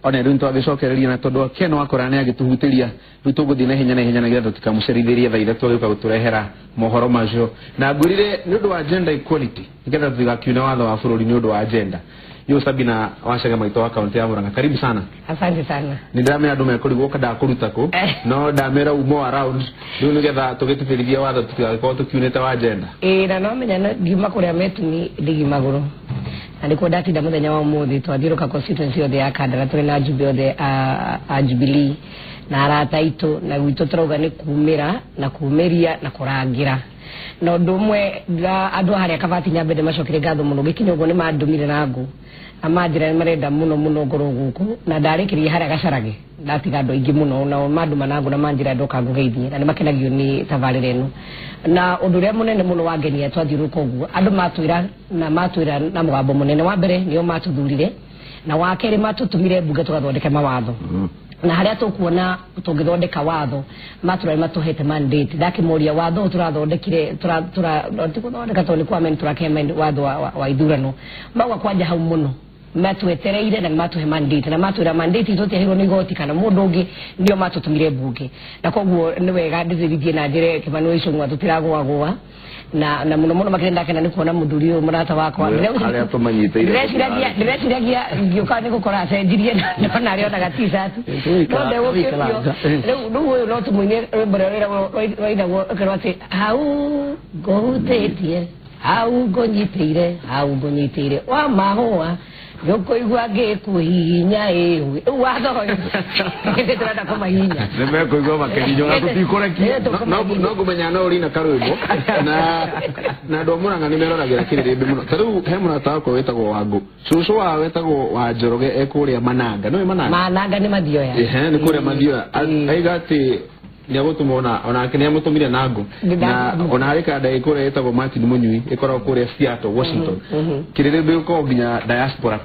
Ona rĩu nĩtwagĩcokereria na tondũ Ken wakora nĩ agĩtũhutĩria, rĩu tũgũthiĩ na ihenya na ihenya nĩgetha tũtikamũcerithĩrie thaa 3 agĩũka gũtũrehera mohoro macio. Na ngwĩrire nĩ ũndũ wa gender equality, nĩgetha tũtigakiune watho wa bũrũri nĩ ũndũ wa gender. Yo Sabina Wachege maitũ wa kaunti ya Murang'a, karibu sana. Asante sana. Nĩ ndĩramenya andũ mekũrigwo ndakũruta kũ, no ndamera umo around rĩu nĩgetha tũgĩtĩtĩrithia watho tũtigagĩkorwo tũkiunĩte wa gender. Ĩĩ, na no menya ngiuma kũrĩa metumi ndigi magũrũ na nĩkuo ndatinda mũthenya wa ũmũthĩ. Twathiũrũka constituency yothe ya Kandara, tũrĩ na njumbe othe a Jubilee na arata aitũ, na gwitũ tũrauga nĩ kumĩra na kumĩria na kũrangĩra. Na ũndũ ũmwe andũ harĩa Kabati nyambe ndĩmacokerie ngatho mũno, gĩkinya ũguo nĩ mandũmire na ngũ na manjĩra nĩ marenda mũno mũno ngorwo gũkũ, na ndarĩkĩria harĩa Gacarage ndatiga andũ aingĩ mũno, nao mandũma na ngũ na manjĩra ndoka ngũgeithie, na nĩ makenagio nĩ tabarĩra ĩno. Na ũndũ ũrĩa mũnene mũno wangenia twathiũrũrũka ũguo, andũ matwĩra na matwĩra na mũgambo mũnene, wa mbere nĩo matũthurire, na wa kerĩ matũtũmire mbunge tũgathondeke mawatho, na harĩa tũkuona tũngĩthondeka watho matũra matũhete mandate. Ndakĩmoria watho ũyũ tũrathondekire tũra ti gũthondeka tondũ nĩ kwa tũrakĩamend watho wa ithurano, mauga kwanja hau mũno matwetereire na matũhe mandate, na matwĩra mandate itũ tiaheirwo nĩ igoti kana mũndũ ũngĩ, nĩo matũtũmire mbunge. Na koguo nĩ wega ndĩthĩrithie na njĩre Kĩmani wa Icũng'wa tũtiragũagũa na mũno mũno makĩria ndakena nĩ kuona mũthuri ũyũ mũrata wakwa. Harĩa tũmanyitĩire. Ndĩreciragia ngĩũka nĩ gũkora acenjirie, ndona arĩonaga t-shirt no ndegũkĩrio. Rĩu ũyũ no tũmũine rwĩmbo rũrĩa rwainagwo ĩkerwo atĩ hau ngũhutĩtie, hau ngũnyitĩire, hau ngũnyitĩire wa mahũa nĩũkũigua ngĩkũhihinya. Ĩhũ rĩu watho ũyũ nĩ tũrenda kũmahihinya. Nĩ mekũigua makĩhinywo na tũtikũrekia. No ngũmenya no ũrina karwĩmbo na andũ a Murang'a nĩ meroragĩra kĩrĩrĩmbĩ mũno. Ta rĩu he mũrata wakwa wĩtagwo Wangũ, cũcũ wao wetagwo wa Njoroge e kũrĩa Mananga, nĩũĩ Mananga? Mananga nĩ Mathioya. Ehe, nĩ kũrĩa Mathioya. Aiga atĩ nĩ agũtũma onake nĩ amũtũmire na ngũ, na ona harĩ kanda ĩ kũrĩa ĩtagwo Martin Mũnyui ĩkoragwo kũrĩa Seattle, Washington. Kĩrĩrĩmbĩ gĩkoragwo nginya diaspora.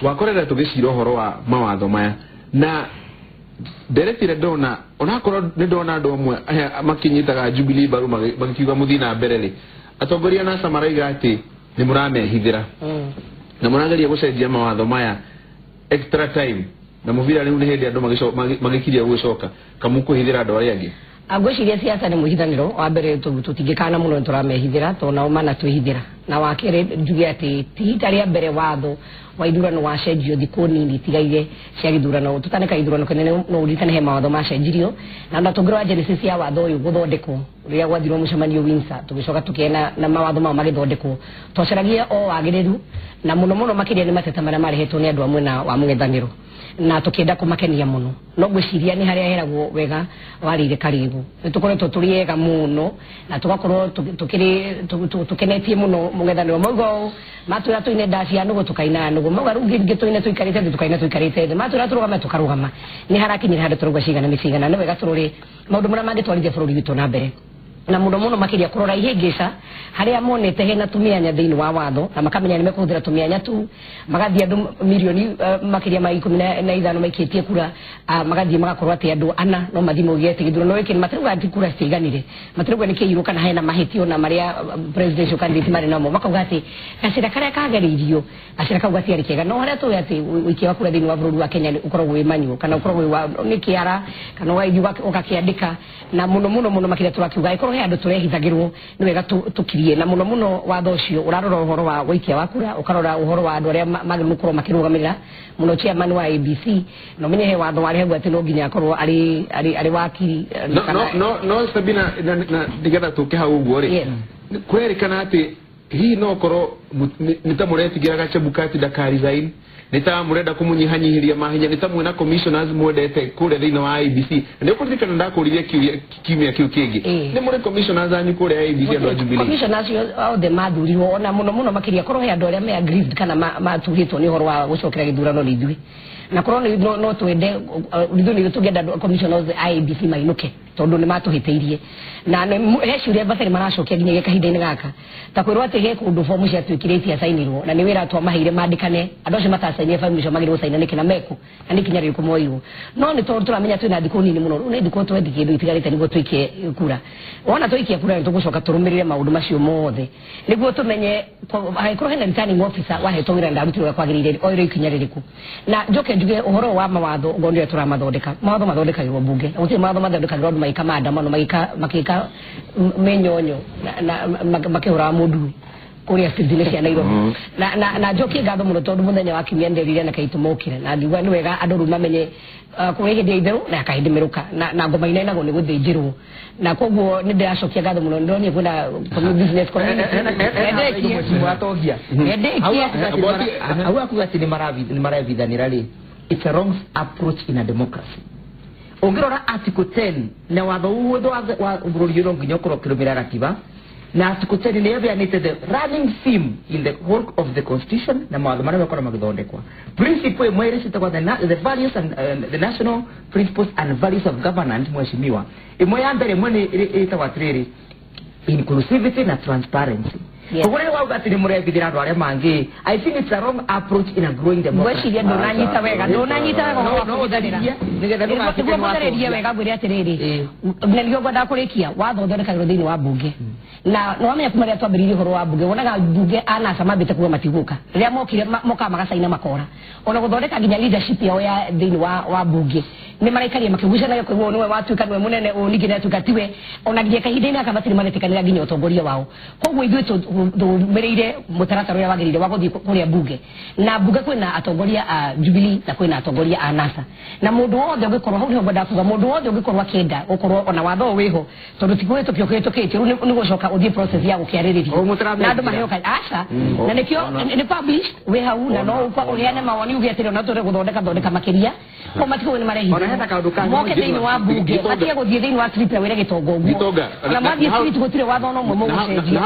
Wakorera tũgĩcira ũhoro wa mawatho maya na nderetire ndona onakorwo nĩ ndona andũ amwe makĩnyitaga Jubilee mbaru magĩkiuga mũthiĩ na mbere rĩ, atongoria NASA maraiga atĩ nĩ mũramehithĩra na mũrageria gũcenjia mawatho maya extra time, na mũbira rĩu nĩ hĩndĩ andũ magĩkiria gũgĩcoka kamũkũhithĩra andũ arĩa angĩ. Ngwĩciria siasa nĩ mwĩhithanĩro. Wa mbere tũtingĩkana mũno nĩ tũramehithĩra tondũ nao manatwĩhithĩra, na wa kerĩ njuge atĩ ti hita rĩa mbere watho wa ithurano wacenjio. Thikũ nini itigaire cia gĩthurano, tũtaneka gĩthurano kĩnene, no ũririkane he mawatho macenjirio, na tũngĩrora genesis ya watho ũyũ gũthondekwo rĩrĩa gwathirwo mũcemanio Windsor, tũgĩcoka tũkĩona na mawatho mao magĩthondekwo, twacaragia o wagĩrĩru na mũno mũno makĩria nĩ mateta marĩa marehetwo nĩ andũ a mwena wa mũng'ethanĩro, na tũkĩenda kũmakenia mũno. No ngwĩciria nĩ harĩa heragwo wega warĩire karĩgu, nĩ tũkoretwo tũrĩ ega mũno na tũgakorwo tũkĩrĩ tũkenetie mũno mũng'ethanĩro. Mauga ũũ, matwĩra tũine ndaci ya nũgũ, tũkaina nũgũ. Mauga rĩu ngĩ tũine tũikarĩte thĩ, tũkaina tũikarĩte thĩ. Matwĩra tũrũgame, tũkarũgama. Nĩ harakinyire handũ tũrauga cigana nĩ cigana. Nĩ wega tũrore maũndũ marĩa mangĩtwarithia bũrũri witũ na mbere, na mũno mũno makĩria kũrora ihĩngĩca harĩa monete hena tũmĩanya thĩinĩ wa watho, na makamenya nĩ mekũhũthĩra tũmĩanya tu magathiĩ andũ mirioni makĩria ma 15 maikĩtie kura, magathiĩ magakorwo atĩ andũ ana no mathiĩ mauge atĩ gĩthurano gĩkĩ matirauga atĩ kura citiaiganire, matirauga nĩ kĩirwo kana hena mahĩtio na marĩa presidential candidate marĩ namo, makauga atĩ gacĩra karĩa kagereirio, gacĩra kau gatiarĩ kega. No harĩa tũĩ atĩ ũikia wa kura thĩinĩ wa bũrũri wa Kenya nĩ ũkoragwo wĩ manual kana ũkoragwo wĩ wa nĩ kĩara kana ũgathiĩ ũgakĩandĩka. Na mũno mũno mũno makĩria tũrakiuga ĩkorwo he andũ tũrehithagĩrwo, nĩ wega tũkirie. Na mũno mũno watho ũcio ũrarora ũhoro wa gũikia wa kura, ũkarora ũhoro wa andũ arĩa magĩrĩirwo gũkorwo makĩrũgamĩrĩra mũno chairman wa IEBC, na ũmenye he watho warehagwo atĩ no nginya akorwo arĩ wakiri No no Sabina, na nĩgetha tũke hau ũguo rĩ, kũrerĩkana atĩ hihi no korwo nĩ ta mũretigĩraga Chebukati ndaka resign, nĩ ta mũrenda kũmũnyihanyihĩria mahinya, nĩ ta mwĩna commissioners mwendete kũrĩa thĩinĩ wa IEBC. Na nĩ ũkũririkana ndakũririe kiũria kiumia kĩu kĩngĩ, nĩ mũrĩ commissioners anyu kũrĩa IEBC, andũ a Jubilee? Commissioners acio othe mathurirwo, ona mũno mũno makĩria korwo he andũ arĩa me aggrieved kana maturĩtwo nĩ ũhoro wa gũcokera gĩthurano nĩ ithuĩ, na korwo no twende ithuĩ nĩ tũngĩenda commissioners a IEBC mainũke. tondu ni matuhitiirie na he ciuria Mbatha maracokia nginyagia kahinda-inĩ gaka ta kwĩrwo atĩ he kũndũ fomu ciatuĩkire itiacainirwo na nĩ wĩra twamaheire mandĩkane andũ acio matacainire fomu icio magĩrĩirwo gũcaina nĩkĩ na meku na nĩ ikinya rĩrĩkũ moirwo no nĩ tondũ tũramenya twĩna thikũ nini mũno rĩu nĩ thikũ 20 kĩndũ itigarĩte nĩguo tũikie kura wona tũikie kura nĩ tũgũcoka tũrũmĩrĩre maũndũ macio mothe nĩguo tũmenye angĩkorwo hena returning officer wahetwo wĩra ndarutirwo ũrĩa kwagĩrĩire oirwo ikinya rĩrĩkũ na njoke njuge ũhoro wa mawatho ũguo nĩwe tũramathondeka mawatho mathondekagĩrwo mbunge na gũtirĩ mawatho mathondekagĩrwo andũ magĩka maandamano magĩka mĩnyonyo na makĩhũraga mũnduru kũrĩa street-inĩ cia Nairobi na njokie ngatho mũno tondũ mũthenya wa kiumia nĩnderire na kaitũ mokire na ngiuga nĩ wega andũ rĩu mamenye kũrĩ hĩndĩ ya itherũ na kahĩndĩ mĩrũka na ngoma inainagwo nĩ gũthĩnjĩrwo na koguo nĩ ndĩracokia ngatho mũno ndĩronire kwĩna business community hau akuga atĩ nĩ marebithanĩra rĩ, it's a wrong approach in a democracy. Ũngĩrora article 10 na watho wothe wa bũrũri ũyũ no nginya ũkorwo ũkĩrũmĩrĩra gatiba na article 10 nĩ ĩheanĩte the running theme in the work of the constitution na mawatho marĩa makorwo magĩthondekwa principle ĩmwe ĩrĩa ciĩtagwo the values and the national principles and values of governance mheshimiwa ĩmwe ya mbere ĩmwe nĩ ĩtagwo atĩrĩrĩ inclusivity na transparency. Koguo rĩrĩa wauga atĩ nĩ mũrebithĩra andũ arĩa mangĩ, I think it's a wrong approach in a growing democracy. Ngwĩciria ndũnanyita wega nĩguo ngũtharĩrie wega ngwĩre atĩrĩrĩ na nĩguo ngwendaga kũrĩkia watho ũthondekagĩrwo thĩinĩ wa mbunge na nĩwamenya kuma rĩrĩa twambĩrĩirie ũhoro wa mbunge wonaga mbunge anasa mambĩte kuga matigũka rĩrĩa mokire mokaga magacaina makora ona gũthondeka nginya leadership yao ya thĩinĩ wa mbunge nĩ maraikaria makĩgucanagia kũigua nĩwe watuĩka nĩwe mũnene ũyũ ningĩ nĩatuĩka tiwe ona nginya kahinda-inĩ gaka matirĩ maretĩkanĩra nginya ũtongoria wao koguo ithuĩ tũrũmĩrĩire mũtaratara ũrĩa wagĩrĩire wa gũthiĩ kũrĩa mbunge na mbunge kwĩna atongoria a Jubilee na kwĩna atongoria a NASA na mũndũ wothe ũngĩkorwo hau nĩho ngwendaga kuga mũndũ wothe ũngĩkorwo akĩenda gũkorwo ona watho ũyũ wĩho tondũ ti kũhĩtũkio kĩhĩtũkĩtio rĩu nĩ gũcoka ũthiĩ process ya gũkĩarĩrĩrio na andũ maheo aca na nĩkĩo nĩ published wĩ hau na no ũheane mawoni uge atĩrĩ ona tũrĩ gũthondeka thondeka makĩria ko matikũĩ nĩ marehithia moke thĩinĩ wa mbunge matige gũthiĩ thĩinĩ wa street na wĩre gĩtongo ũguo ona mathiĩ street gũtirĩ watho ona ũmwe mũgũcenjia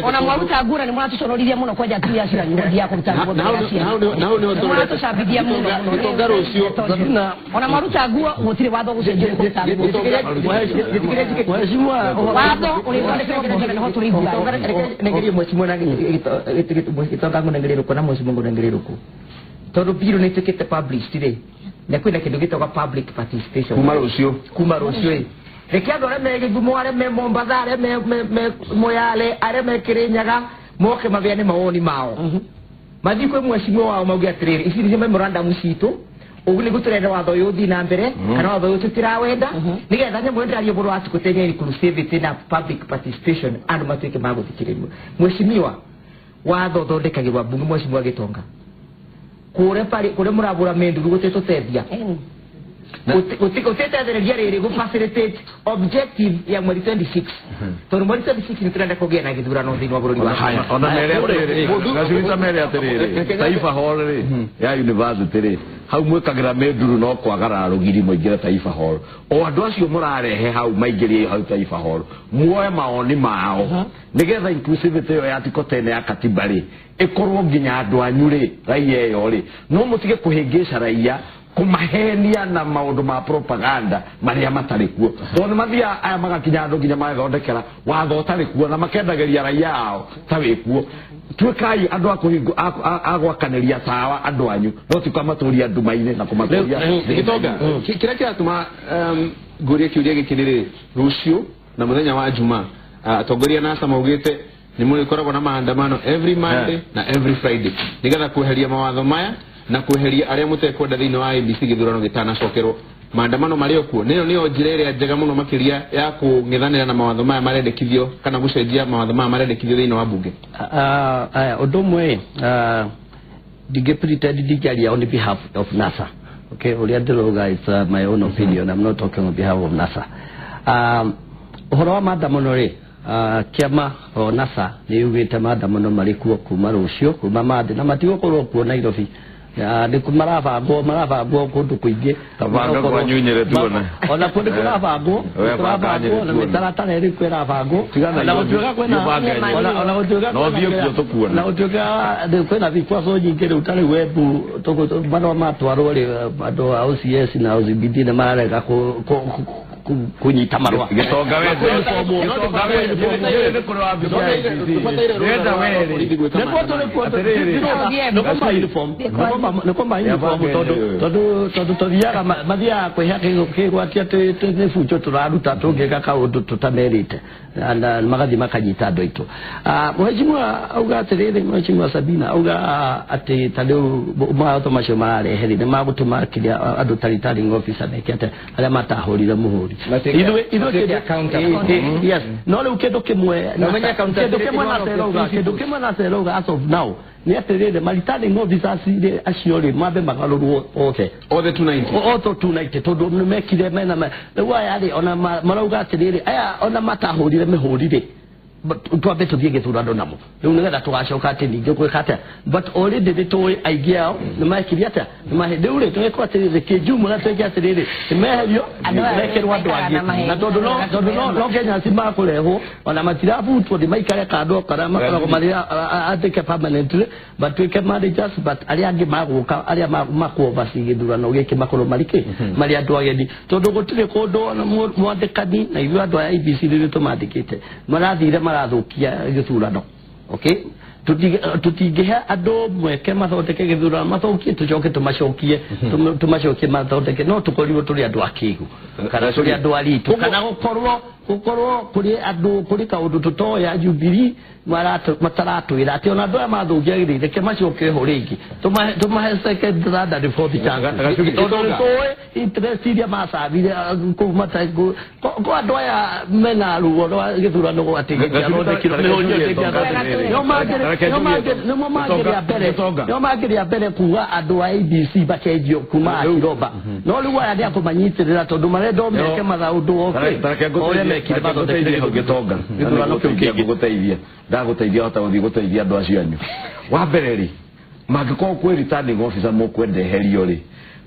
ona mwaruta ngura nĩ mũratũconorithia mũno kwanja atumia acio anyu gũthiaga kũruta nguo mbere ya ciana nĩ mũratũcambithia mũno ona mwaruta nguo gũtirĩ watho ũgũcenjio nĩ kũruta nguo watho ũrĩthondekagwo mbunge na nĩho tũrĩiguaga nengerie mheshimiwa na gĩtonga ngũnengerie rũkũ na mheshimiwa ngũnengerie rũkũ tondũ bill nĩ ĩtuĩkĩte published rĩ na kwĩna kĩndũ gĩtagwo public participation kuma rũciũ ĩ reke andũ arĩa me Gĩthumo arĩa me Mombatha arĩa me Moyale arĩa me Kĩrĩnyaga moke mabeane mawoni mao mathiĩ kwĩ mheshimiwa wao mauge atĩrĩrĩ ici nĩcio memorandum citũ ũguo nĩguo tũrenda watho ũyũ ũthiĩ na mbere kana watho ũyũ tũtirawenda nĩgetha nyamũ ĩyo ndĩraria ũhoro wa article 10 ya inclusivity na public participation andũ matuĩke ma gũthikĩrĩrio mheshimiwa watho ũthondekagĩrwo mbunge mheshimiwa Gĩtonga kũrĩa kũrĩa mũrabũra mĩnduru gũtĩtũteithia gũtĩtethereria rĩrĩ gũ facilitate objective ya mweri 26 tondũ mweri 26 nĩ tũrenda kũgĩa na gĩthurano thĩinĩ wa bũrũri wa Kenya. Ona mere atĩrĩrĩ Gacurita mere atĩrĩrĩ Taifa Hall rĩ ya university rĩ hau mwĩkagĩra mĩnduru no kwagarara rũgiri mũingĩre Taifa Hall o andũ acio mũrarehe hau maingĩrie hau Taifa Hall muoe mawoni mao nĩgetha inclusivity ĩyo ya article 10 ya katiba rĩ ĩkorwo nginya andũ anyu rĩ raia ĩyo rĩ no mũtige kũhĩngĩca raia kũmahenia na maũndũ ma propaganda marĩa matarĩ kuo tondũ nĩ mathiaga aya magakinya andũ nginya magethondekera watho ũtarĩ kuo na makendagĩria raia ao ta wĩ kuo tuĩkai andũ a gwakanĩria tawa andũ anyu no ti kũmatũria nduma-inĩ na kũmatũria Gĩtonga kĩrĩa kĩratũma ngũrie kĩũria gĩkĩ nĩ rĩrĩ rũciũ na mũthenya wa Jumaa atongoria NASA maugĩte nĩ mũrĩkoragwo na maandamano every Monday na every Friday nĩgetha kweheria mawatho maya na kweheria arĩa mũtekwenda thĩinĩ wa IEBC gĩthurano gĩtanacokerwo maandamano marĩ o kuo nĩyo nĩyo njĩra ĩrĩa njega mũno makĩria ya kũng'ethanĩra na mawatho maya marendekithio kana gũcenjia mawatho maya marendekithio thĩinĩ wa mbunge. Ũndũ ũmwe ndingĩ pretend ndingĩaria on behalf of NASA. Okay, ũrĩa ndĩrauga is my own opinion. I'm not talking on behalf of NASA. Ũhoro wa maandamano rĩ kĩama o NASA nĩ yugĩte maandamano marĩ kuo kuma rũciũ kuma Monday na matigũkorwo kuo Nairobi. Nĩ marabangwo kũndũ kũingĩ ona kũndũ kũrabangwo na mĩtaratara ĩrĩkũ ĩrabangwo ona gũtuĩka kwĩna vikwazo nyingĩ rĩu ta rĩu Embu marũa matwarwo rĩ andũ a OCS na OCBD nĩ mararega kunyita marũa. Gĩtonga we nĩ kũrĩ wabici ya IEBC. Ndĩrenda we rĩ. Nĩ kwamba uniform tondũ tũthiaga mathiaga kwĩha kĩgwatia nĩ bunjo tũraruta tũngĩka kaũndũ tũtamerĩte na magathiĩ makanyita andũ aitũ. Mheshimiwa auga atĩrĩrĩ, Mheshimiwa Sabina auga atĩ ta rĩu mawatho macio mararehe rĩ nĩ magũtũma kĩrĩa andũ ta returning officer meke atĩa arĩa matahũrire mũhũri. Yes, no rĩu kĩndũ kĩmwe na serauga as of now nĩ atĩrĩrĩ ma returning officers rĩ acio rĩ mambe magarũrwo othe 290 othe 290 tondũ nĩ mekire mena rĩu aya rĩ ona marauga atĩrĩrĩ aya ona matahũrire mĩhũri rĩ twambe tũthiĩ gĩthurano namo rĩu nĩgetha tũgacoka atĩ ningĩ gwĩka atĩa but already nĩ tũĩ aingĩ ao nĩ mekire atĩa rĩu rĩ tũgĩkwo atĩrĩrĩ kĩnjumũra twĩke atĩrĩrĩ nĩ meherio mekĩrwo andũ angĩ na tondũ no Kenya ci makũrehwo ona matirabutwo nĩ maikare kando kana makoragwo marĩ andĩke permanently matuĩke managers but arĩa angĩ magũka arĩa makũovaci gĩthurano gĩkĩ makorwo marĩ kĩ marĩ andũ ageni tondũ gũtirĩ kũndũ ona mwandĩkani na ithuĩ andũ aya IEBC rĩrĩ tũmandĩkĩte marathire marathukia gĩthurano. Okay, tutingĩhe andũ mweke mathondeke gĩthurano mathukie tũcoke tũmacokie mathondeke no tũkorirwo tũrĩ andũ akĩgu kana tũrĩ andũ aritũ kana gũkorwo kũrĩ andũ kũrĩ kaũndũ tũtoya Jubilee mataratwĩra atĩ ona andũ aya mathũkia gĩthĩ reke macoke ho rĩngĩ tũmahe second third and fourth chance tondũ nĩtũĩ interest iria macabire kũu ko andũ aya mena ruo rwa gĩthurano atĩ gĩtiathondekirwo nĩo mangĩrĩa mbere kuga andũ a IEBC macenjio kuma Akiroba no rĩu aya nĩ akũmanyitĩrĩra tondũ marenda o meke mathaũndũ oke ũrĩa mekire mathondekire gĩtonga gĩthurano kĩu kĩngĩ gũteithia ndagũteithia hota gũthiĩ gũteithia andũ acio anyu. Wa mbere rĩ mangĩkorwo kwĩ returning officer mũkwenda eherio rĩ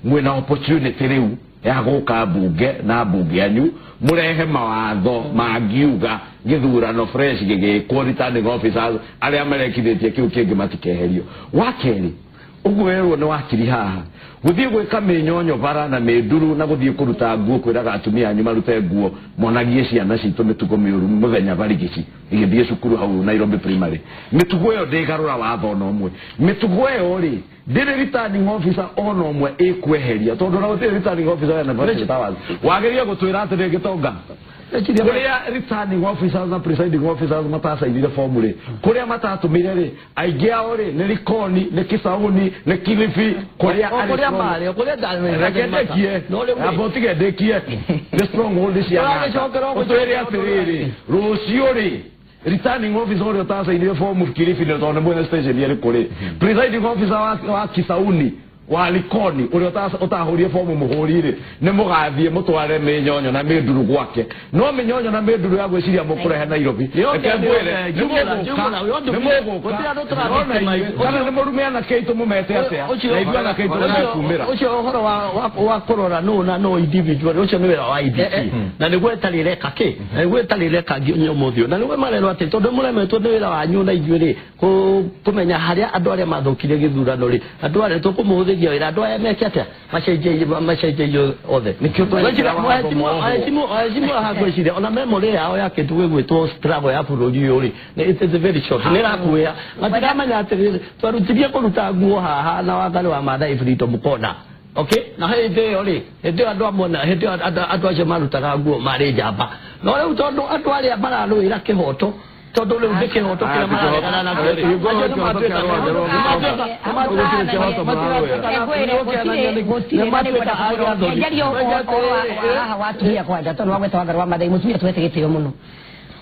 mwĩna opportunity rĩu ya gũka mbunge na mbunge anyu mũrehe mawatho mangiuga gĩthurano fresh gĩgĩkwo returning officers arĩa marekithĩtie kĩu kĩngĩ matikeherio. Wa kerĩ ũguo werwo nĩ wakiri haha gũthiĩ gwĩka mĩnyonyo bara na mĩnduru na gũthiĩ kũruta nguo kwĩraga atumia anyu marute nguo monagie ciana citũ mĩtugo mĩũru mũthenya barigici igĩthiĩ cukuru hau Nairobi Primary. Mĩtugo ĩyo ndĩgarũra watho ona ũmwe. Mĩtugo ĩyo rĩ ndĩrĩ returning officer ona ũmwe ĩkweheria tondũ ona gũtirĩ returning officer ya Naivasha Towers. Wagĩrĩire gũtwĩra atĩrĩ gĩtonga kuria returning officers na presiding officers matacainire form ri kuria matatumire ri aingi ao ri ni Likoni ni Kisauni ni Kilifi kuria kuria mari kuria ndarekendekie abo tigendekie ni stronghold cia utwire atiriri rucio ri returning officer uria utacainire form Kilifi ni tondu mwene station iri kuri presiding officer wa Kisauni wa Likoni uria utahurie fomu muhurire ni mugathie mutware minyonyo na minduru gwake no minyonyo na minduru ya gwiciria mukurehe Nairobi reke ngwire kana ni murume anake aitu mumete atia na ithuĩ anake aitu nĩmekumĩra ucio uhoro wa kurora no na no individual ucio ni wira wa IEBC na niguo ĩtarĩ ĩreka kĩ na niguo ĩtarĩ ĩreka nginya ũmũthĩ na niguo marerwo atĩ tondũ mũremetwo nĩ wĩra wanyu na ithuĩ rĩ kũmenya harĩa andũ arĩa mathũkire gĩthurano rĩ andũ arĩa tũkũmũhũthĩria wĩra andũ aya meke atĩa macenjeio othe waheshimiwa haha ngwĩciria ona memory yao ya kĩndũ gĩgwĩtwo struggle ya bũrũri ũyũ rĩ it is very short nĩ ĩrakuĩa matiramenya atĩrĩrĩ twarutirie kũruta nguo haha na wathani wa Maathai Freedom Corner. Okay, na hĩndĩ ĩyo rĩ hĩndĩ ĩyo andũ amwe hĩndĩ ĩyo andũ acio marutaga nguo marĩ njamba no rĩu tondũ andũ arĩa mararũĩra kĩhoto tondũ rĩu nĩ kĩhoto kĩrĩa mararegana nakĩo rĩ haha watumia kwanja tondũ wagweta Wangari wa Maathai mũtumia tuhete gĩtĩo mũno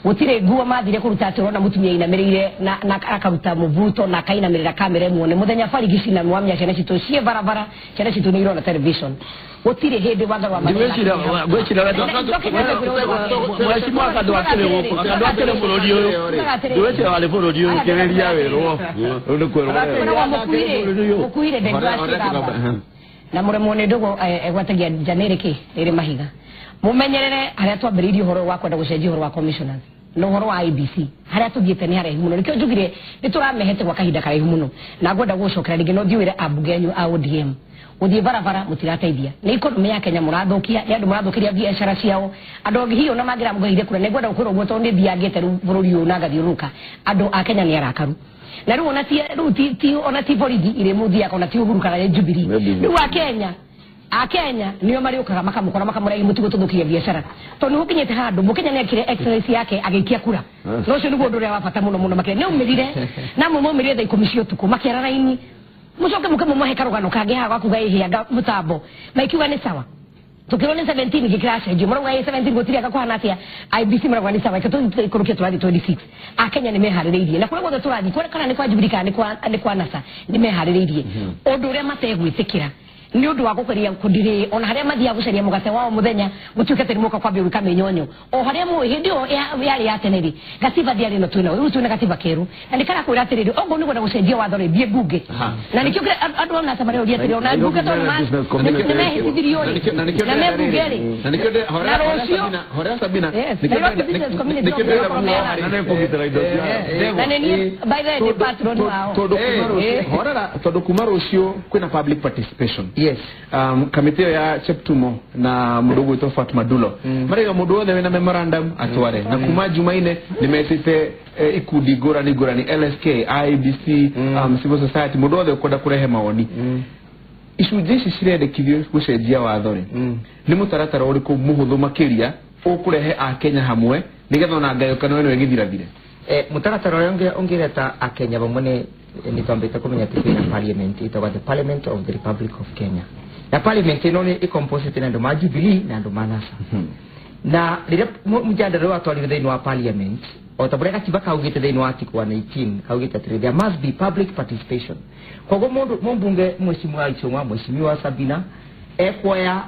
gutire nguo mathire kuruta ati urona mutumia inamirire na akaruta muvuto na akainamirira kamera muone muthenya barigici na mwamya ciana citu cie barabara ciana citu ni irona television gutire hindi Wangari wa Maathai ngwicira mwecimu akandu akiri guku akandu akiri bururi uyu ngwicira wari bururi uyu kiriria wirwo riu ni kwirwo mukuire ndengwa na muremwo ni ndugu egwatagia njaniri ki riri mahiga mumenyerere haria twambiriirie uhoro wa kwenda gucenjia uhoro wa commissioners na ũhoro wa IEBC harĩa tũthiĩte nĩ haraihu mũno nĩkĩo njugire nĩ tũramehete gwa kahinda karaihu mũno na ngwenda gũcokera rĩngĩ no thiĩ wĩre ambunge anyu a ODM gũthiĩ barabara mũtirateithia nĩ economy ya Kenya mũrathũkia nĩ andũ mũrathũkĩria biacara ciao andũ angĩ hihi ona mangĩramũheire kura nĩ ngwenda gũkwĩra ũguo tondũ nĩ thiangĩte rĩu bũrũri ũyũ na ngathiũrũrũka andũ a Kenya nĩ arakaru na rĩu ona ti rĩu ti ona ti borithi irĩ mũthiaga ona ti Uhuru kana nĩ Jubilee rĩu a Kenya nĩo marĩũkaga makamũkora makamũregi mũtigo tũthũkia biacara tondũ nĩ gũkinyĩte handũ mũkenya nĩ ekire exercise yake agĩikia kura no ũcio nĩguo ũndũ ũrĩa wa bata mũno mũno makĩria nĩ aumĩrire na amwe maumĩrire thaa 10 cia ũtukũ makĩara raini mũcoke mũke mũmahe karũgano kangĩ haha gakuga ĩhĩanga mũtambo maikiuga nĩ sawa tukirwo nĩ 17 gĩkĩracenjio marauga ĩ 17 gũtirĩ anga kũhana atĩa IEBC marauga nĩ sawa tũikũrũkie tũrathiĩ 26 akenya nĩ meharĩrĩirie na kũrĩa guothe tũrathiĩ kũrĩa kana nĩ kwa Jubilee kana nĩ kwa NASA nĩ meharĩrĩirie ũndũ ũrĩa mategwĩtĩkĩra nĩ ũndũ wa gũkũria kũndirĩ ona harĩa mathiaga gũcaria mũgate wao mũthenya gũtuĩke atĩ nĩ moka kwambia gwĩka mĩnyonyo o harĩa mũĩ hĩndĩ ĩyo yarĩ ya tene rĩ gatiba ndĩarĩ no twĩnayo rĩu twĩna gatiba kerũ na nĩ karakwĩra atĩrĩrĩ okorwo nĩ ũkwenda gũcenjia watho rĩ thiĩ mbunge na nĩkĩo andũ a NASA mareũria atĩrĩ ona mbunge tondũ nĩ mehĩtithirio rĩ na me mbunge rĩ na rũciũ Horea Sabina nĩkĩo na nĩ niĩ by the way nĩ patron wao tondũ kuma rũciũ kwĩna public participation. Yes. Kamiti ya Cheptumo na mũndũ ũgwĩtwo Fatma Dulo maraiga mũndũ wothe wĩna memorandum atware na kuma Jumaine nĩmetĩte ikundi ngũrani ngũrani LSK IEBC civil society mũndũ wothe ũkwenda kũrehe mawoni icunjĩ ici cirendekithio gũcenjia watho rĩ nĩ mũtaratara ũrĩkũ mũhũthũ makĩria ũkũrehe akenya hamwe nĩgetha ona ngayũkano ĩno ĩgĩthirathire mũtaratara ũrĩa ũngĩreta akenya vamwe nĩ nitwambĩte kũmenya atĩ kwĩna parliament ĩtagwo the Parliament of the Republic of Kenya na parliament ĩno nĩ ĩcomposite na andũ ma Jubilee na andũ ma NASA na rĩrĩa mũjadala ũyũ watwarirwo thĩinĩ wa parliament o ta ũrĩa gatiba kaugĩte thĩinĩ wa article 118 kaugĩte atĩrĩ there must be public participation koguo mũndũ mũmbunge mheshimiwa Ichung'wa mheshimiwa Sabina ekuoya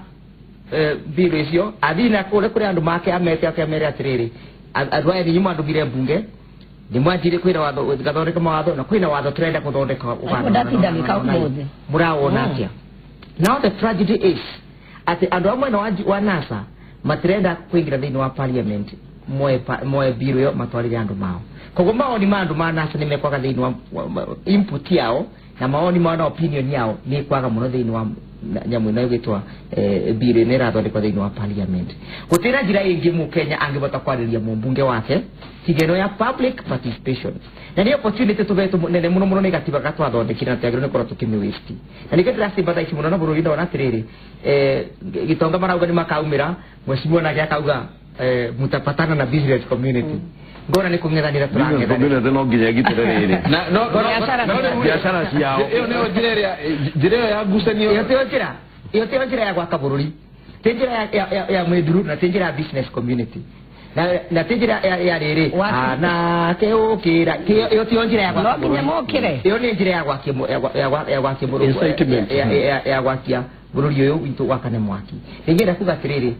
bill icio athiĩ na kũrĩa kũrĩ andũ make amete akamere atĩrĩrĩ andũ aya nĩ inyuĩ mwandũmire mbunge nimwanjire kwina watho gathondeka mawatho na kwina watho turenda kuthondeka watho murawona atia now the tragedy is ati andu amwe na wa NASA matirenda kuingira thiini wa parliament moe bill yo matwarire andu mao koguo maoni ma andu ma NASA nimekwaga thiini wa input yao na maoni mao na opinion yao ni kwaga muno thiini wa nyamu ĩno ĩgwĩtwo bill ĩno ĩrathondekwo thĩinĩ wa parliament gũtirĩ njĩra ĩngĩ mũkenya angĩhota kwarĩria mũmbunge wake tiga ĩno ya public participation na nĩ opportunity tũhetwo nene mũno mũno nĩ gatiba gatwathondekire na twagĩrĩirwo nĩ gũkorwo tũkĩmĩwaste na nĩkĩo ndĩrasympathize mũno na bũrũri ndona atĩrĩrĩ gĩtonga marauga nĩ makaumĩra mheshimiwa nake akauga mutapatana na business community ngona nĩ kũng'ethanĩra tũrang'ethanĩra no nginya ĩgitĩre rĩrĩ na no biacara ciao ĩyo nĩyo njĩra ĩrĩa njĩra ĩyo ya ngucanio ĩyo tiyo njĩra ĩyo tiyo njĩra ya gwaka bũrũri ti njĩra ya mwĩthuru na ti njĩra ya business community na ti njĩra ya rĩrĩ anake ũkĩra ĩyo tiyo njĩra ya gwaka no nginya mokĩre ĩyo nĩ njĩra ya gwakia ya gwakia bũrũri ya gwakia bũrũri ũyũ witũ wakane mwaki nĩngĩenda kuga atĩrĩrĩ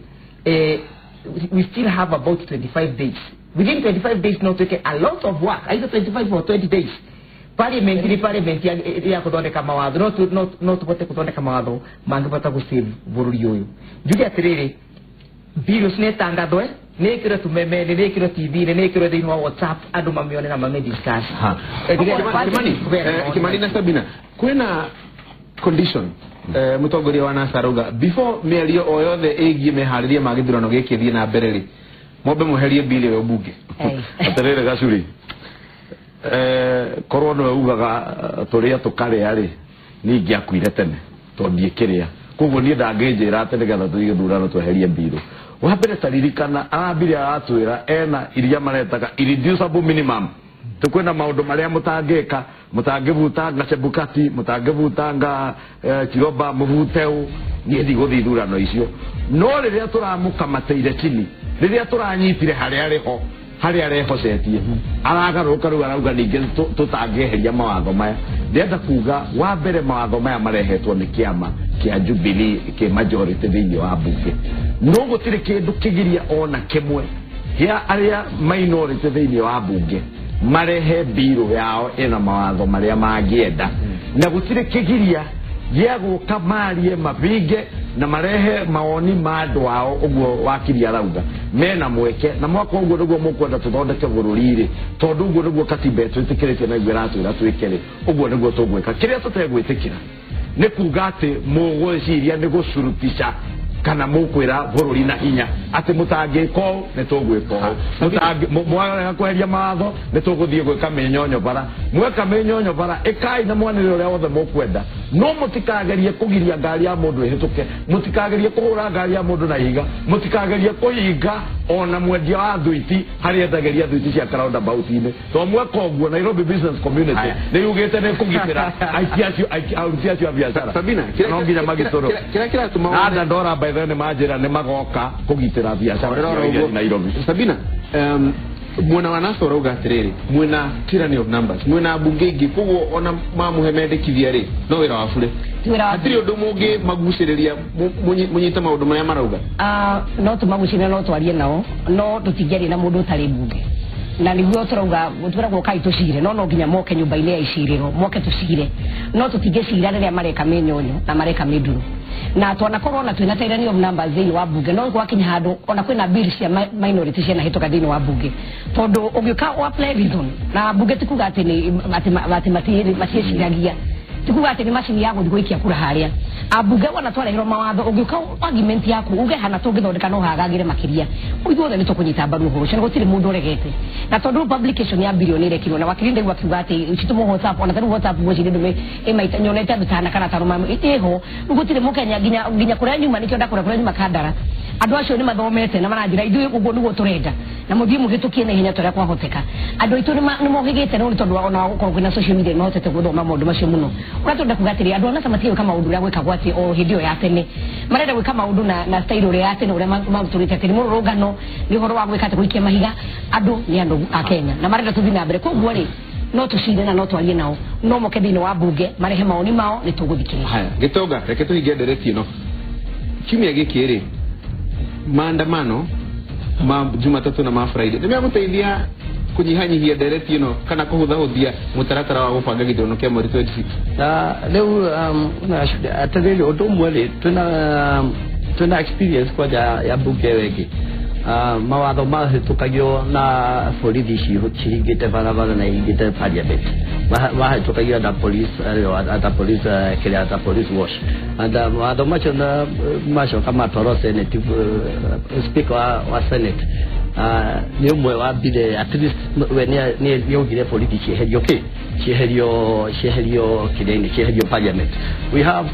we still have about 25 days. Within 25 days, not take a lot of work. Either 25 or 20 days. Parliament, ni parliament ya kuthondeka mawatho no tubote kuthondeka mawatho mangĩbota gũsave bũrũri ũyũ. Njuge atĩrĩrĩ, bills nĩ tangathwe, nĩ ĩkĩrwo tumeme-inĩ, nĩ ĩkĩrwo TV-inĩ, nĩ ĩkĩrwo thĩinĩ wa WhatsApp, andũ mamĩone na mamĩdiscuss. Kimani na Sabina, kwĩna condition mũtongoria wa NASA arauga before mĩario o yothe ĩgiĩ meharĩria ma gĩthurano gĩkĩ thiĩ na mbere rĩ mombe mweherie bill ĩyo bunge atĩrĩrĩ gacuri korwo nĩwe ugaga tũrĩa tũkarĩa rĩ niĩ ingĩakuire tene tondũ ndiĩkĩrĩa koguo niĩ ndangĩnjĩra atĩ nĩgetha tũthiĩ gĩthurano tweherie mbirũ wa mbere taririkana arambire aratwĩra ena iria maretaga irreducible minimum tukwina maundu maria mutangika mutangivutanga Chebukati mutangivutanga Chiroba muvuteu nie ndigũthiĩ ithurano icio no rĩrĩa tũramũkamateire chini rĩrĩa tũranyitire harĩa arĩ ho harĩa arehocetie aragarũrũka rĩu arauga ningĩ tũtangĩeheria mawatho maya ndĩrenda kuga wa mbere mawatho maya marehetwo nĩ kĩama kĩa Jubilee kĩ majority thĩinĩ wa mbunge no gũtirĩ kĩndũ kĩgiria ona kĩmwe kĩa arĩa minority thĩinĩ wa mbunge marehe mbirũ yao ĩna mawatho marĩa mangĩenda na gũtirĩ kĩgiria gĩa gũka marie mabinge na marehe mawoni ma andũ ao ũguo wakiri arauga mena mweke na mwaka ũguo nĩguo mũkwenda tũthondeke bũrũri-rĩ tondũ ũguo nĩguo katiba ĩtwĩtĩkĩrĩtie na iguo ĩratwĩra twĩke-rĩ ũguo nĩguo tũgwĩka kĩrĩa tũtegwĩtĩkĩra nĩ kuga atĩ mũgwĩciria nĩ gũcurutisha kana mukwira bururi na hinya ati mutangika ũũ nĩ tũgwĩka ũũ mwarega kweheria mawatho nĩ tũgũthiĩ gwĩka mĩnyonyo bara mweka mĩnyonyo bara ĩkai na mwanĩrĩre ũrĩa wothe mũkwenda no mũtikagerie kũgiria ngari ya mũndũ ĩhĩtũke mũtikagerie kũhũra ngari ya mũndũ na ihiga mũtikagerie kũhinga ona mwendia wa thuiti harĩa endagĩria thuiti cia roundabout-inĩ to mweka ũguo Nairobi Business Community nĩ yugĩte nĩ kũgitĩra aruti acio a biacara Sabina no nginya magitũrwo kĩrĩa kĩratũma na ndora by the way nĩ manjĩra nĩ magoka kũgitĩra biacara Nairobi Sabina mwena wa NASA ũrauga atĩrĩrĩ mwena tyranny of numbers mwena mbunge ingĩ koguo ona mamũhe mendekithia rĩ no wĩra wa bure hatirĩ ũndũ mũngĩ magucĩrĩria mũnyite maũndũ marĩa marauga no tũmagucĩrĩrie no twarie nao no tũtingĩaria na mũndũ ũtarĩ mbunge na nĩguo tũrauga tũragwo kai tũcire no nginya moke nyũmba-inĩ ya icirĩro moke tũcire no tũtingĩcira rĩrĩa mareka mĩnyonyo na mareka mĩnduru na twanakorwo na twina tyranny of numbers thĩinĩ wa bunge no gwakinya handũ ona kwĩna bill cia minority cianahĩtũka thĩinĩ wa bunge tondũ ũngĩũka wa apply reason na bunge ti kuga atĩ atĩ matiĩciragia ti kuga atĩ nĩ macini ya gũthiĩ gũikia kura harĩa ambunge wona twareherwo mawatho ũngĩũka argument yaku uge hana tũngĩthondeka no hagagĩre makĩria ithuothe nĩ tũkũnyita mbaru ũhoro ũcio na gũtirĩ mũndũ ũregete na tondũ publication ya bilioni ĩrekirwo na wakiri ndaigua akiuga atĩ citũmwo WhatsApp ona tarĩu WhatsApp ngwĩciria ndũme ĩmaita nyonete andũ tana kana tano ĩho rĩu gũtirĩ mũkenya nginya kũrĩa nyuma nĩkĩo ndakũrĩa kũrĩa nyuma Kandara andũ acio nĩ mathomete na maranjĩra ithuĩ ũguo nĩguo tũrenda na mũthiĩ mũhĩtũkie na ihenya torĩa kwahoteka andũ aitũ nĩ mohĩgĩte no nĩ tondũ ona gũkorwo kwĩna social media nĩ mahotete gũthoma maũndũ macio mũno ũrĩa tũrenda kuga atĩrĩ andũ a NASA matige gwĩka maũndũ ũrĩa gwĩkagwo atĩ o hĩndĩ ĩyo ya tene marenda gwĩka maũndũ na style ũrĩa ya tene ũrĩa matũrĩte atĩ nĩ mũrũrũngano nĩ ũhoro wa gwĩka atĩ gũikia mahiga andũ nĩ andũ a Kenya na marenda tũthiĩ na mbere koguo rĩ no tũcire na no twarie nao no moke thĩinĩ wa bunge marehe maoni mao nĩ tũgũthikĩrĩria. Haya Gĩtonga reke tũhinge ndereti ĩno kiumia gĩkĩ rĩ maandamano ma Jumatatu na ma Friday nĩ megũteithia kũnyihanyihia ndereti ĩno kana kũhũthahũthia mũtaratara wa gũbanga gĩthurano kĩa mweri 26 na rĩu atĩrĩrĩ ũndũ ũmwe rĩ twĩna experience kwanja ya bunge ĩyo ĩngĩ mawatho mahĩtũkagio na borithi cihingĩte barabara na ihingĩte parliament mahĩtũkagio under police under police kĩrĩa under police watch and mawatho macio macoka matwarwo senate speaker wa senate nĩ ũmwe wambire at least we nĩ augire borithi cieherio kĩ cieherio kĩrĩa-inĩ cieherio parliament. We have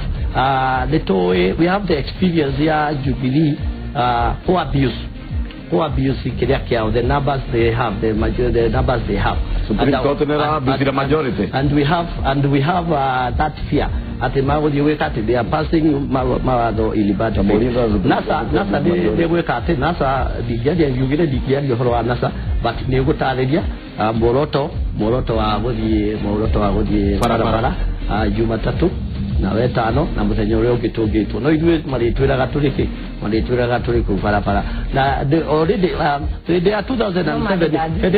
we have the experience ya Jubilee who abuse kĩrĩa kĩao, the numbers they have, the numbers they have. Supreme Court the majority. And we have that fear. Ati magũthiĩ gwĩka atĩ they are passing mawatho ilibato. NASA nĩ gwĩka atĩ NASA ndingĩaria yugire ndingĩaria ũhoro wa NASA but nĩ gũtarĩria muoroto wa gũthiĩ barabara Jumatatu na wetano na muthenya uria ungi tungitwo no ithuĩ marĩtwĩraga tũrĩ kĩ marĩtwĩraga tũrĩ kũu barabara na already hĩndĩ ya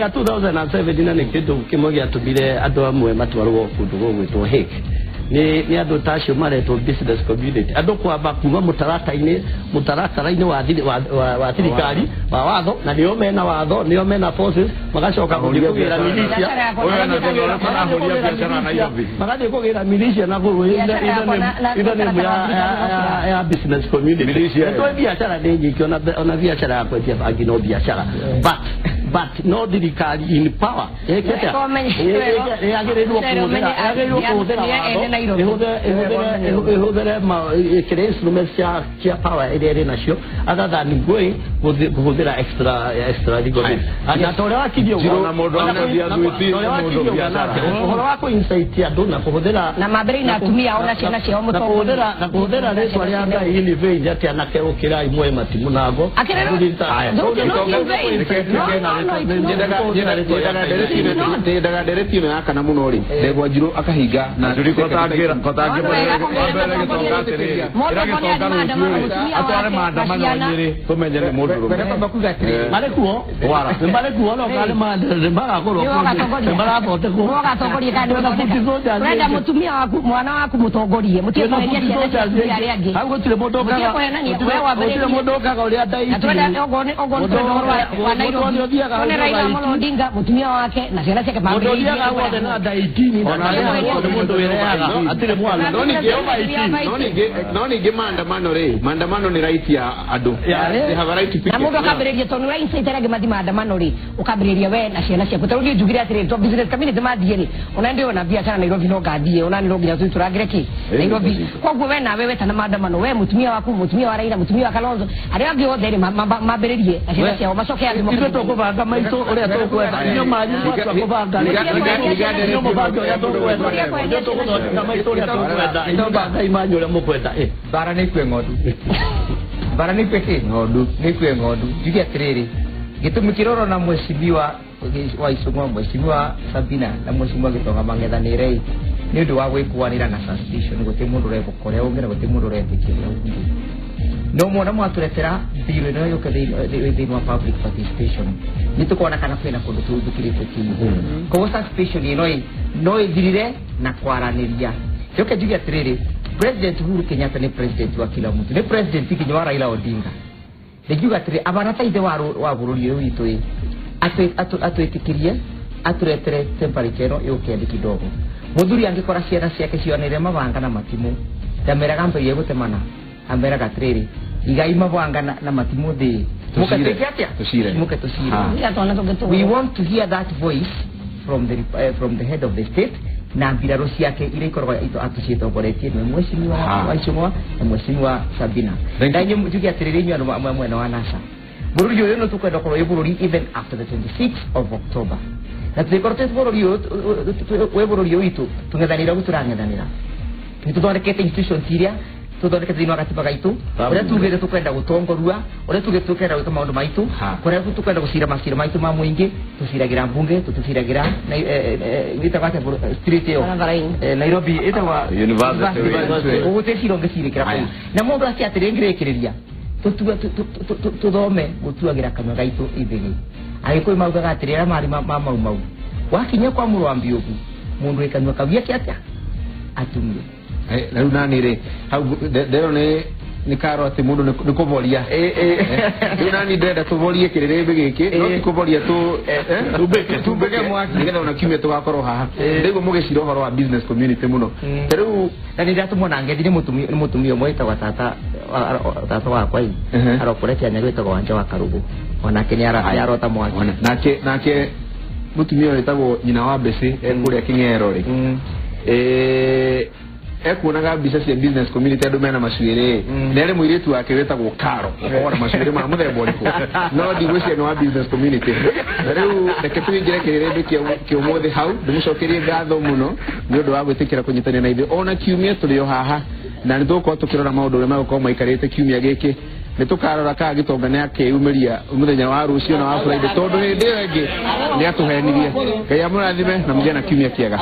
2007 na nĩ kĩndũ kĩmwe gĩatũmire andũ amwe matwarwo kũndũ gũgwĩtwo Hague nĩ andũ ta acio maretwo business community andũ kwamba kuma mũtaratara-inĩ wa thirikari wa watho na nĩo mena watho nĩo mena forces magacoka gũthiĩ kũgĩra militia magathiĩ kũgĩra militia na gũrũ ya business community nĩ biacara nĩ nyingĩ ona biacara ya kwendia bangi no biacara but no thirikari in power yagĩrĩirwo kũhũthĩra watho ĩhũthĩre kĩrĩa instruments cia power ĩrĩa ĩrĩ nacio other than going kũhũthĩra extra legal means na ta ũrĩa wakirie ũhoro wa kũ-incite andũ na kũhũthĩra na mambĩrĩria na atumia ao na ciana ciao mũtongoria na kũhũthĩra rĩtwa rĩa Ngai in vain atĩ anake ũkĩrai muoe matimũ na ngo Nyendaga ndereti ĩno ya kana mũno rĩ Ndegwa Njirũ akahinga na Njuri kotangĩra kotangĩra gĩtonga atĩrĩrĩ ĩra gĩtonga rũciũ atware maandamano Nyĩrĩ tũmenye nĩ mũndũ rũme marĩ kuo marĩ kuo no kana nĩ magakorwo nĩ marathondekwo ũgatongoria kana ũrenda mũtumia waku mwana waku mũtongorie mũtige kũheria ciana cia atumia arĩa angĩ hau gũtirĩ mũndũ ũkaga gũtirĩ mũndũ ũkaga ũrĩa ndaiti na twenda okorwo nĩ twenda ũhoro wa Nairobi tuone Raila Amolo Odinga mũtumia wake na ciana ciake mũndũ ũthiaga guothe na ndaitini na nĩ mũndũ wĩrehaga atirĩ mwana no ningĩ maandamano rĩ maandamano nĩ right ya andũ. They have a right to picket. Na mũndũ akambĩrĩria tondũ nĩ incite arĩa angĩ mathiĩ maandamano rĩ ũkambĩrĩria we na ciana ciaku tarĩu niĩ njugire atĩrĩrĩ to business community mathiĩ rĩ ona ndĩ ona biacara Nairobi no ngathiĩ ona nĩ nginya tũrangĩre kĩ Nairobi koguo we nawe wetana maandamano we mũtumia waku mũtumia wa Raila mũtumia wa Kalonzo arĩa angĩ othe rĩ mambĩrĩrie na ciana ciao macoke angĩ ithuĩ tũkũbanga maitũ ũrĩa tũkwenda inyuĩ manyu mwatua kũbanga inyuĩ mũbange ũrĩa tũkwenda ithuĩ tũgũthondeka maitũ ũrĩa tũkwenda inyuĩ bangai manyu ũrĩa mũkwenda. Mbara nĩ ikue ng'ondu mbara nĩ ikue kĩ ng'ondu nĩ ikue ng'ondu njuge atĩrĩrĩ gĩtũmi kĩrĩa ũrona mheshimiwa wa Icũng'wa mheshimiwa Sabina na mheshimiwa Gĩtonga mang'ethanĩire nĩ ũndũ wa gwĩkũanĩra na suspicion gũtirĩ mũndũ ũreboka ũrĩa ũngĩ na gũtirĩ mũndũ ũretĩkia ũrĩa ũngĩ no mwona mwatũretera bill ĩno yũke thĩinĩ wa public participation nĩ tũkona kana kwĩna kũndũ tũthũkĩrĩte kĩihũ koguo suspicion ĩno no ĩthirire na kwaranĩria njoke njuge atĩrĩrĩ President Uhuru Kenyatta nĩ president wa kila mtu nĩ president nginya wa Raila Odinga nĩngiuga atĩrĩ abana ithe wa bũrũri ũyũ witũ atwĩtĩkĩrie atũretere temperature ĩno yũke thĩ kidogo mũthuri angĩkora ciana ciake cioneire mabanga na matimũ ndameraga mbĩrie gũtemana ameraga atĩrĩrĩ igai mabanga na matimũ thĩ mũkatuĩke atĩa mũke tũcire. We want to hear that voice from the head of the state na mbirarũ ciake iria ikoragwo atũciĩtongoretie nĩwe mheshimiwa wa Icũng'wa na mheshimiwa Sabina na inyuĩ njuge atĩrĩrĩ inyuĩ andũ amwe mwena wa NASA bũrũri ũyũ nĩ tũkwenda gũkorwo wĩ bũrũri even after the 26th of October na tũngĩkorwo twĩ bũrũri ũyũ wĩ bũrũri ũyũ witũ tũng'ethanĩra ũguo tũrang'ethanĩra nĩ tũthondekete institutions iria tũthondekete thĩinĩ wa gatiba gaitũ ũrĩa tugĩte tũkwenda gũtongorua ũrĩa tugĩte tũkwenda gwĩka maũndũ maitũ kũrĩa tũkwenda gũcira macira maitũ ma mũingĩ tũciragĩra mbunge tũtũciragĩra ĩtagwo atĩa street ĩyo Nairobi ĩtagwo University ũgũtirĩ cira ũngĩcirĩkĩra kũu na mũndũ acio atĩrĩ ngĩrĩkĩrĩria tũthome gũtuagĩra kanua gaitũ ithĩgĩ agĩkũyũ maugaga atĩrĩ arĩa marĩ ma mau mau wakinya kwa mũrũ wa mbiũku mũndũ wĩ kanua kau eke atĩa atumie rĩu nani rĩ hau ndero nĩ karo atĩ mũndũ nĩ kũboria rĩu nani ndĩrenda tũborie kĩrĩrĩmbĩ gĩkĩ no ti kũboria tumbĩke mwaki nĩgetha ona kiumia tũgakorwo haha ndĩguo mũgĩcira ũhoro wa business community mũno rĩu na nĩ ndatũmwo na ngethi nĩ mũtumia ũmwe wĩtagwo tata wakwa ĩ arokore Kenya wĩtagwo Wanja wa Karũgũ onake nĩ arota mwaki nake mũtumia ũyũ wĩtagwo nyina wa Mbĩcĩ ekũrĩa Kĩng'ero rĩ ekuonaga mbica cia business community andũ mena macuĩrĩ na arĩ mũirĩtu wake wĩtagwo Karo ũkoragwo na macuĩrĩ ma mũthemba ũrĩkũ no ndigwĩciria nĩ wa business community na rĩu reke tũingĩre kĩrĩrĩmbĩ kĩa ũmũthĩ hau ndĩmũcokerie ngatho mũno nĩ ũndũ wa gwĩtĩkĩra kũnyitanĩra na ithuĩ ona kiumia tũrĩ o haha na nĩ tũgũkorwo tũkĩrora maũndũ ũrĩa megũkorwo maikarĩte kiumia gĩkĩ nĩ tũkarora kana Gĩtonga nĩ akeyumĩria mũthenya wa rũciũ na wa Friday tondũ hĩndĩ ĩyo ĩngĩ nĩ atũhenirie. Ngai amũrathime na mũgĩe na kiumia kĩega.